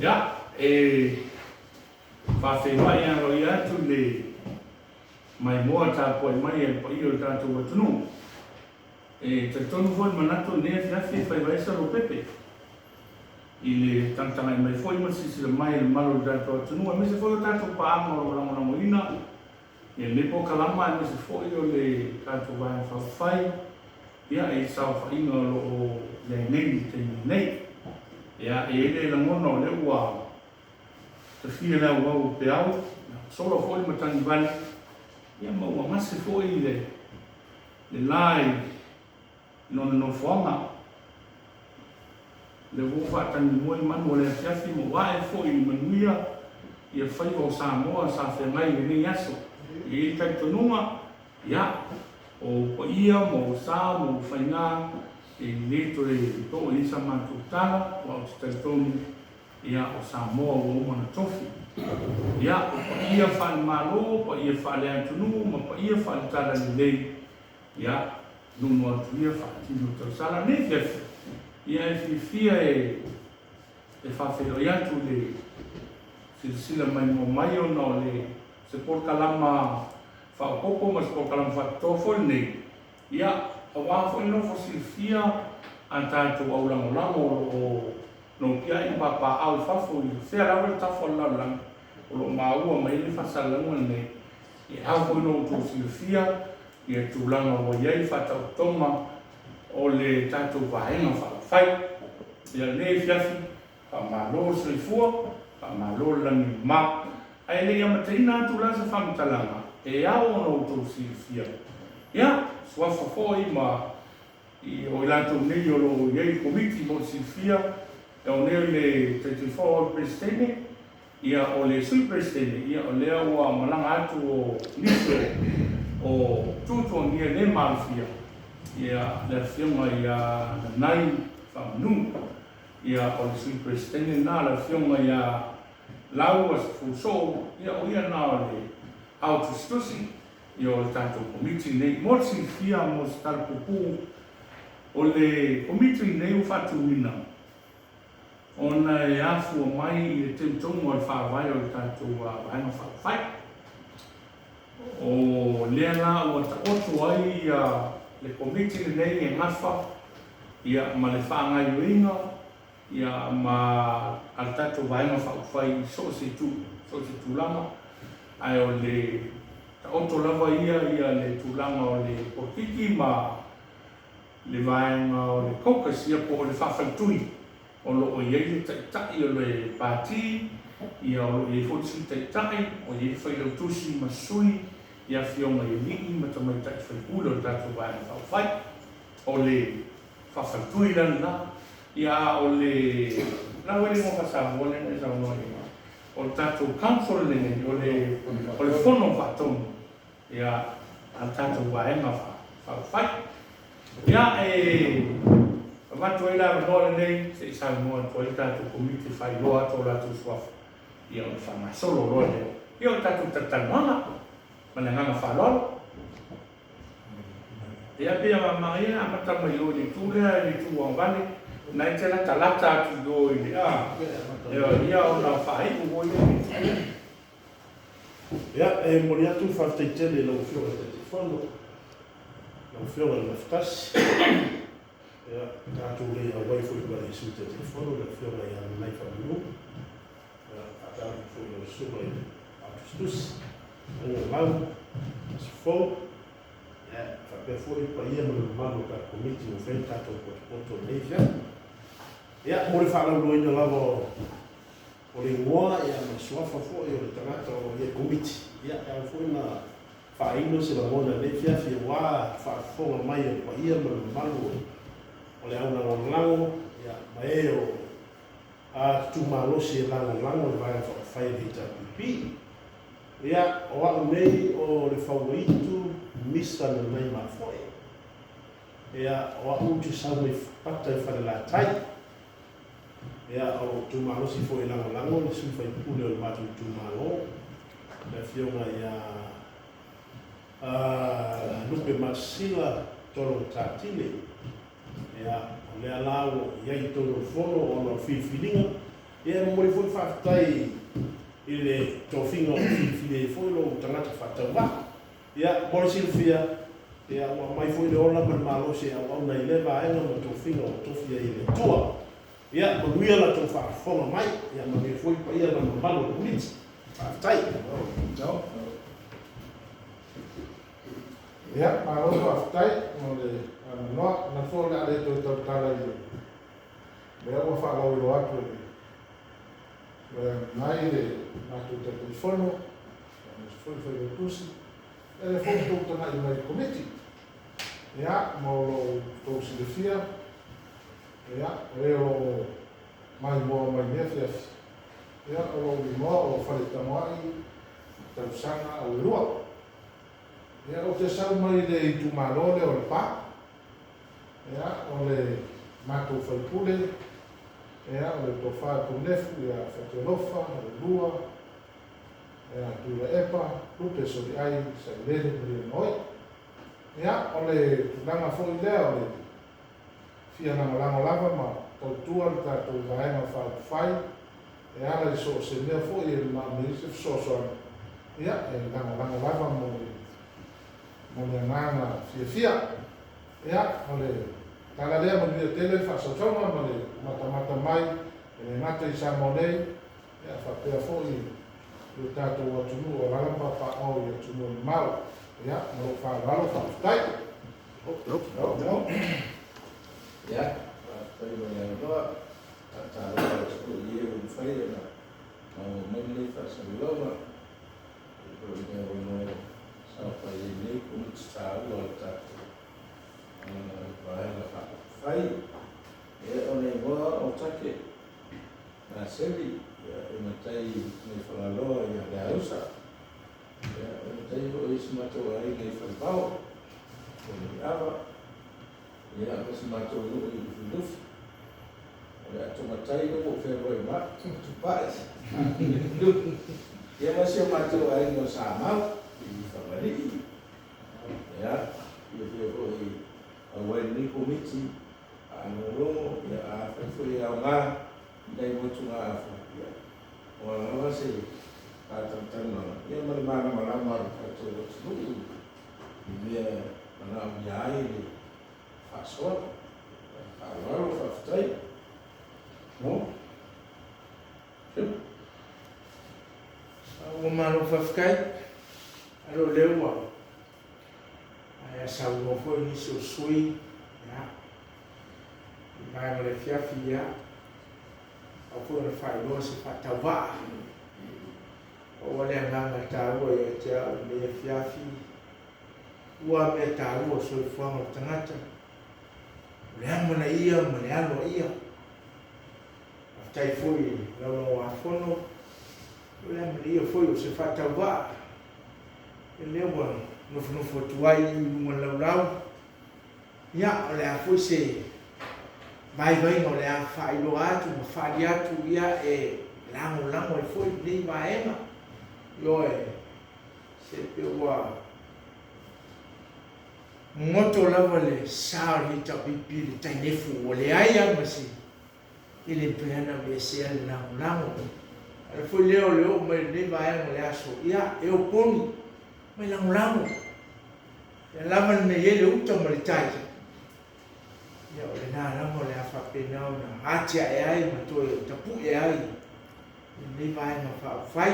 Ia, e faafeiloai aloaia atu i le maimoa tapuai mai a le paia o le tatou atunuu. E talitonu foi le manatu o lenei afiafi e faiva ai se lopepe i le tagatagai mai foi ma le silasila mai a le mamalu o le tatou atunuu aemaise foi o tatou paaga o lo o lagolagoina lenei polokalama aemaise foi o le tatou Vaega Faaupufai ia i le saofaiga o lo o i ai nei i le taimi lenei. Ia, e i ai le lagona o lea ua tafia le auau o peau, ua sola foi le matagi vale, ia ma ua gase foi le la i lona nofoaga. O lea foi ua faatagimoe manu o le afiafi ma ua ae foi i le manuia ia faiva o Samoa sa feagai i lenei aso. E i ai le talitonuga, ia, o ou paia ma ou sa ma ou faiga e le toe oo i ai sa matou tala, aua ou te talitonu, ia, o Samoa ua uma ona tofi. Ia, o paia faale-Malo, paia faale-atunuu ma paia faale-Talalelei, Ia, nuunuu atu ia faatino tausala nei afiafi, ia e fiafia e e faafeiloai atu i le silasila maimoa mai ona o le se polokalama faaopoopo ma se polokalama faapitoa foi lenei, ia, aua foi le nofo silafia a tatou au lagolago o lo o nopiai ma papaaao i fafo i fea lava le tafa o le lalolagi o lo o maua mai ai le faasalalauga lenei. E ao foi ona outou silafia ia tulaga ua i ai le faataotoga o le tatou Vaega Faaupufai. Ia lenei afiafi, faamalo le soifua, faamalo le lagi e mama. Ae le i amataina atu la se faamatalaga, e ao ona outou silafia, ia, suafa foi ma o i latou nei o lo o i ai le Komiti mo le silafia, e ao nei o le Taitaifono o le Peresetene, Ia, o le Sui Peresetene, ia, o lea ua malaga atu o nisi o tuatuagia le malofia, ia, le Afioga ia Nanai Faamanu. Ia, o le Sui Peresetene lena, le Afioga ia Lau Asofou-Soo, ia, o ia lena o le Ao Tusitusi, ia, o le tatou Komiti lenei. Mo le silafia mo se tala puupuu, o le Komiti lenei ua faatuina, ona e afua mai i le teuteuga o le Faavae o le tatou Vaega Faaupufai. O lea la ua taoto ai le Komiti lenei e gafa ma le faagaoioiga ma a le tatou Vaega Faaupufai i so o se itu, so o se tulaga, ae o le taoto lava ia le tulaga o le polokiki ma le vaega o le caucus ia po o le faafaletui o lo o i ai le taitai o le pati, ia o lo o i ai foi le sui taitai, o i ai le failautusi ma sui i afioga i alii ma tamaitai faipule o le tatou Vaega Faaupufai. O le faafaletui la lena, ia a o le la ua i le igoa faa-Samoa lea na e saunoa i ai, o le tatou council lenei, o le o le fono faatonu Ia, a le tatou Vaega Faaupufai. Ia, e avatu ai le avanoa lenei se i saunoa atu ai le tatou Komiti e faailoa atu o latou suafa, ia ona faagasolo loa lea. Ia, o le tatou talatalanoaga. Ma le agaga faaaloalo. Ia, pei e manaia le amata mai o i le itu lea, i le itu agavale, lena e te latalata atu i o i le, a, ia ona faaiu foi lea i le itu lea. Ia, e momoli atu le faafetai tele i lau Afioga i le Taitaifono, lau Afioga i le Gafatasi, ia, tatou le auai foi ma le Sui Taitaifono le Afioga ia Nanai Faamanu, ia, faatalofa foi i lau Susuga i le Faatusitusi, Aiga Lau, Asofou, ia, faapea foi le paia ma le mamalu o le tatou Komiti ua fai le tatou potopoto i lenei afiafi. Ia, mo le faalauiloaina lava o O le igoa ma le suafa foi o le tagata o lo o i ai Komiti, e ao foi ona faailo se lagona i lenei afiafi aua le faafofoga mai a le paia ma le mamalu o le au lagolago ma e o lo o malosi e lagolago le Vaega Faaupufai a le HRPP. Ia, o au nei o le Fauaitu Misa Nanai Mafoe. Ia, o au ou te sau mai Pata i Falelatai. Ia, o lou itumalosi foi e lagolago le sui faipule o le matou itumalo, le Afioga ia Lupe Masila Tologata Tile. Ia, o lea la ua i ai i totonu o le Fono ona o le filifiliga. Ia, e momoli foi le faafetai i le tofiga ua filifili ai foi lou tagata faatauvaa. Ia, mo le silafia, ia, ua aumai foi le ola ma le malosi e auauna i lea vaega ma tofiga ua tofi ai e le Atua. Ia, manuia la outou faafofoga mai, ia manuia foi le paia ma le mamalu o le Komiti. Faafetai. Ia, malo faafetai mo le avanoa. Manatu foi o le a le toe tautala i le mea ua faalauiloa atu e le Agai le matou Taitaifono, aemaise foi le Failautusi, ia lea foi ua outou tagai mai i le Komiti. Ia, mo lo outou silafia, ia, o e o lo o maimoa mai i lenei afiafi, ia, o lou igoa o Faletagoai Tausaga Auelua. Ia, ou te sau mai le itumalo lea o Lepa. Ia, o le matou faipule, ia, o le Tofa Tunefu ia Fatialofa Auelua, ia Tuilaepa Lupe Soliai Sailele Malielegaoi. Ia, o le tulaga foi lea o le fia lagolago lava ma tautua le tatou Vaega Faaupufai e ala i so o se mea foi e manaomia ai se fesoasoani, ia, e lagolago lava mo le mo le agaga fiafia. Ia, o le tala lea, manuia tele le faasausauga ma le matamata mai e le gata i Samoa nei, ia faapea foi i lo tatou atunuu o alaala ma papaaao i atunuu e mamao. Ia, ma lou faaaloalo, faafetai. Ia, faafetai mo le avanoa. Faatalofa atu foi i e ua mafai ona maua mai lenei faasalalauga e foi le avanoa e saofai ai nei Komiti taua o le tatou Vaega Faaupufai. Ia, o le igoa o Take Naseri, ia, e matai mai Fagaloa ia Leausa. Ia, e matai foi i si matou aiga i Falevao, o Leiava, ia, ma si matou nuu i Lufilufi. O le atomatai lea ua ou fealuai ma au, Tupai. Ia, ma si o matou aiga o Samau i Fagalii. Ia, fiafia foi auai lenei komiti faalogologo, ia, afai foi e aoga i nai motugaafa, ia, ua lava se faatalatalanoaga, ia ma le malamalama o le tatou atunuu i mea e manaomia ai le faasoa. Faaaloalo, faafetai. No. Ua malo faafetai. Alo lea ua ae saunoa foi nisi o sui ia i vaega o le afiafi ia au foi ona faailoa se faatauvaa. Ua le agaga taua ia te au i lenei afiafi ua mea taua o soifuaga o le tagata, o le amanaia ma le aloaia. Faafetai foi i Laulau-a-Fono, o le amanaia foi o se faatauvaa e lea ua nofonofo atu ai i luga o le laulau. Ia, o le a foi se vaivaiga o le a faailoa atu ma faali atu, ia e lagolago ai foi lenei vaega. Ioe, se pe ua goto lava le sa o le HRPP i le tainefu ua leai lava ma se e le mafai lava ona aveesea le lagolago. Ala foi lea o le oo mai o lenei vaega o le aso, ia, e oponi mai lagolago. Ia lava le mea e i ai le uta ma le tai, ia o lena lava o le a faapena ona atiae ai ma toe tapue ai i lenei vaega faaupufai.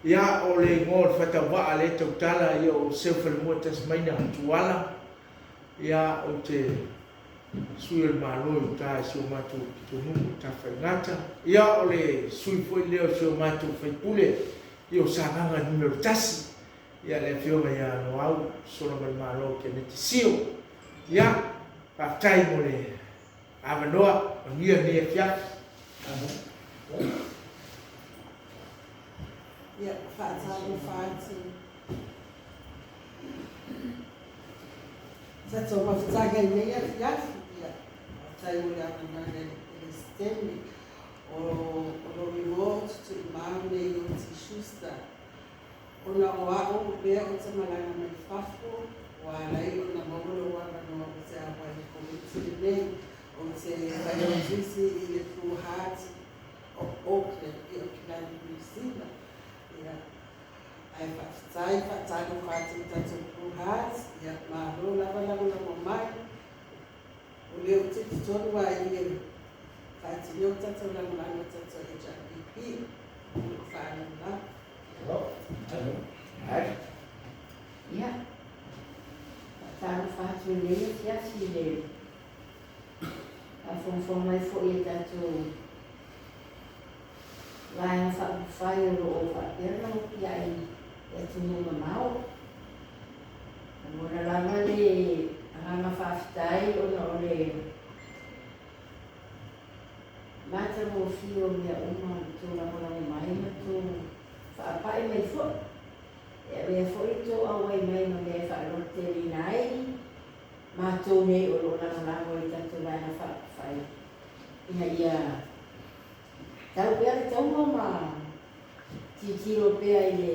Ia, o le igoa o le faatauvaa lea e tautala, ia o Seufalemua Tasmaina Tuala, ia, ou te sui o le Malo i uta i si o matou pitonuu o Tafaigata. Ia, o le sui foi lea o si o matou faipule, ia o Sagaga Nu.1, ia le afioga ia Loau Solamalemalo Keneti Sio. Ia, faafetai mo le avanoa, manuia lenei afiafi. Ia, faatalofa atu. Sa tou mafutaga i lenei afiafi, ia, faafetai mo le avanoa i le Peresetene. O lou igoa o Tutuimau Neioti Schuster. Ona o a'u lea ou te malaga mai fafo, ua ala ai ona maua lou avanoa ou te auai i le Komiti lenei. Ou te failautusi i le Blue Heart. o Auckland i Aukilani Niu Sila. Ia, ae faafetai, faatalofa atu i tatou Blue Hearts, ia malo lava lagolago mai. O lea ou te totonu lava i i e faatino le tatou lagolago i le tatou HRPP. Ma lou faaaloalo lava. Ia, faatalofa atu i lenei afiafi i le faafogafoga mai foi a tatou Vaega Faaupufai o lo o faapea ona opiai i atunuu mamao. Lagona lava le agaga faafetai ona o le matagofie o mea uma i le tou lagolago mai ma le tou faapai mai foi. E avea foi le tou auai mai ma mea e faalototeleina ai matou nei o lo o lagolago i le tatou Vaega Faaupufai ina ia tau pea le taua ma tilotilo pea i le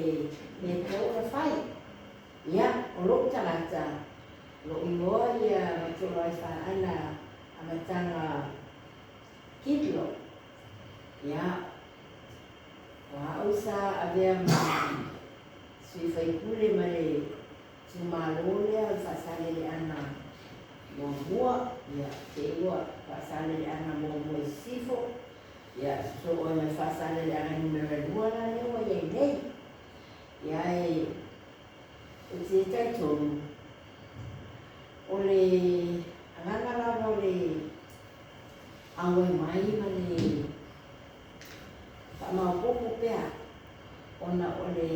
mea e tatau ona fai. Ia, o lou tagata, o lou igoa ia Matoloaifaana Amataga Kidlo. Ia, o au sa avea ma sui faipule ma le itumalo lea o le Faasaleleaga muamua, ia, te i ua Faasaleleaga muamua i sisifo, ia, sosoo ai ma le Faasaleleaga numera 2 la lea ua i ai nei. Ia, e, ou te talitonu, o le agaga lava o le auai mai ma le faamaopoopo pea ona o le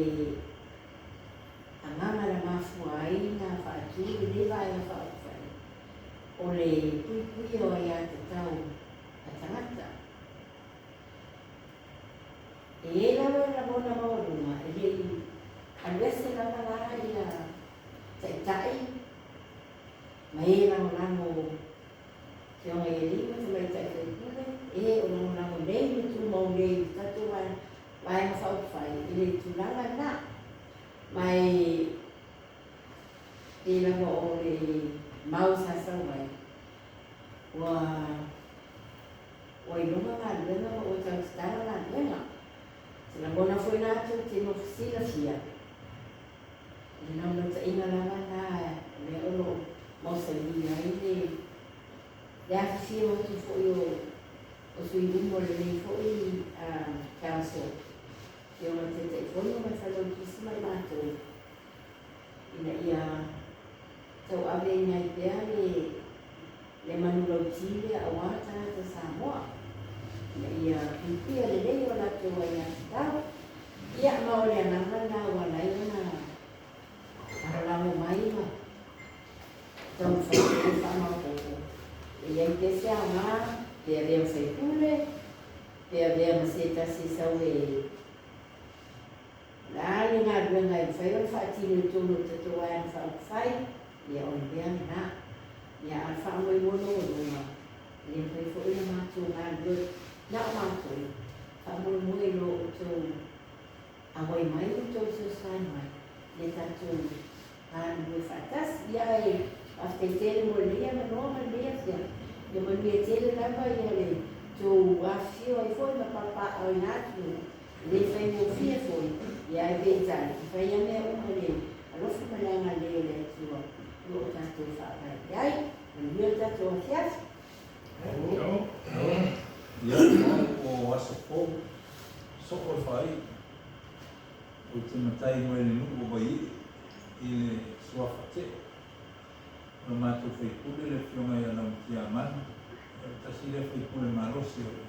agaga na mafua ai na faatu lenei Vaega Faaupufai, o le puipuia o aiatatau a tagata. E i ai lava le lagona maualuga e le i alu ese lava la ia taitai ma e lagolago Afioga i alii ma tamaitai faipule, e o lagolago nei ma tumau nei i le tatou Vaega Faaupufai i le tulaga lena. Ma e pei lava o le mau sa sau ai, ua ua iloga galuega ma ua tau tatala galuega. Se lagona foi na tou te nofo silafia, o le naunautaiga lava lena o lea o lo o mausali ai le le afifio atu foi o o sui uma o lenei foi Council, Afioga i le Taitaifono ma le Failautusi ma le matou, ina ia tauaveina ai pea le le manulauti lea aua tagata Samoa, ina ia puipuia lelei o latou aiatatau. Ia, ma o le agaga lena ua ala ai ona lagolago mai ma taumafai pea e faamaopoopo e i ai pea se aoga pe avea ma faipule, pe avea ma se tasi e sau e O le a le galuega e mafai ona faatino i totonu o le tatou Vaega Faaupufai, ia o le mea lena. Ia a o le faamoemoe maualuga, e le mafai foi ona matou galulue na o matou, faamoemoe i lo outou auai mai ma outou fesoasoani mai, ia tatou galulue faatasi. Ia ae faafetai tele mo lenei avanoa ma lenei afiafi. Ia manuia tele lava ia le tou afifio ai foi ma papaaoina atu E le faigofie foi, ia ae peitai, e fai lava mea uma i le alofa ma le agalelei o le Atua o lo o tatou faavae i ai. Manuia le tatou afiafi. Ia, o aso fou, soo le faaiu. Ou te matai mai le nuu o Vaiee i le suafa Teo. O le matou faipule le afioga ia Laumatia Amanu, o le tasi lea faipule malosi o le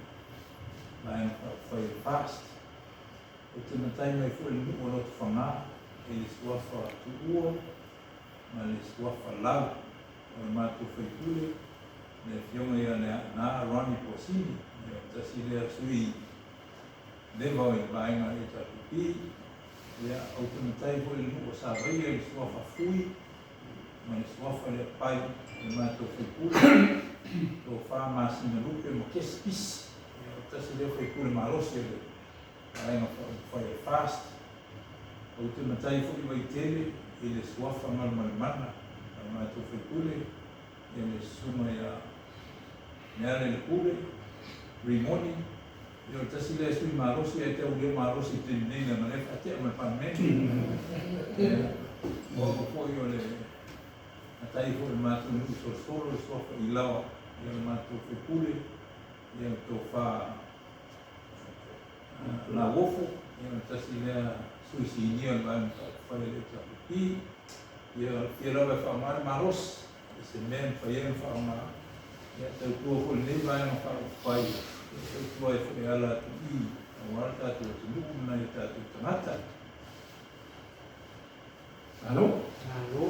Vaega Faaupufai o le FAST. Ou te matai mai foi i le nuu o Lotofaga i le suafa Tuua ma le suafa Lau. O le matou faipule le afioga ia Leaana Ronnie Posini, o le tasi lea sui leva o le vaega HRPP. Ia, ou te matai foi i le nuu o Savaia i le suafa Fui ma le suafa Leapai, le matou faipule, Tofa Masinalupe ma Kesi Pisi. Ia, o le tasi lea faipule malosi o le Vaega Faaupufai a le FAST. Ou te matai foi i Vaitele i le suafa Galumalemana a le matou faipule, ia le susuga ia Lealailepule Rimoni. Ia o le tasi lea sui malosi ae tau le malosi i le taimi nei leaga o lea e faatea ma le Palemene. Ia, o au foi o le matai foi o le matou nuu solosolo le suafa Ilaoa, ia o le matou faipule, ia o le tofa Lauofo, ia o le tasi lea sui sinia o le Vaega Faaupufai a le HRPP. Ia o le fia lava e faaaoga le malosi i se mea e mafai ai ona faaaoga, ia tautua foi i lenei Vaega Faaupufai, ia tautua ai foi e ala atu i i aua le tatou atunuu ma nai o tatou tagata. Malo. Malo.